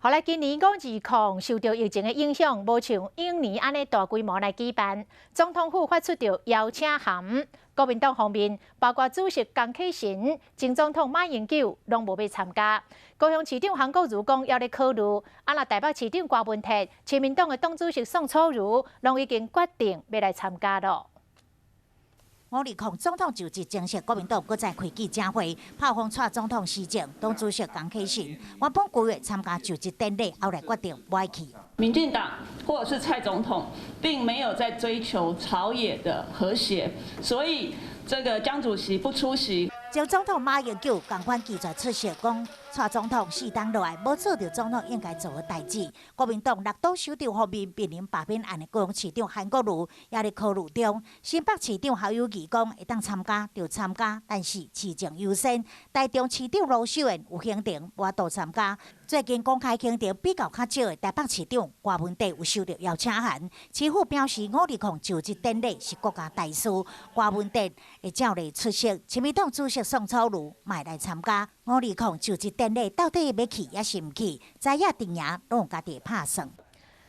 好來，今年五二空受著疫情的影響，無像往年按呢大規模來舉辦。總統府發出著邀請函，國民黨方面包括主席江啟臣、前總統馬英九攏無欲參加。高雄市長韓國瑜講猶咧考慮，啊若台北市長柯文哲、親民黨的黨主席宋楚瑜，攏已經決定欲來參加囉。五二空總統就職前夕，國民黨閣再開記者會，炮轟蔡總統施政，黨主席江啟臣原本規劃參加就職典禮，後來決定無愛去。民進黨或者是蔡總統，並沒有在追求朝野的和諧，所以這個江主席不出席。前總統馬英九仝款拒絕出席，講蔡總統四冬落來無做著總統應該做的代誌。國民黨六黨首長方面面臨罷免案的高雄市長韓國瑜也咧考慮中。新北市長侯友宜講會當參加就參加，但是市政優先。台中市長盧秀燕有行程無法度參加。最近公開行程比較較少的台北市長柯文哲有收著邀請函，市府表示五二空就職典禮是國家大事，柯文哲會照例出席。親民黨主席宋楚瑜嘛會來參加。五二空就職典禮到底欲去抑是毋去？在野陣營攏有家己的拍算。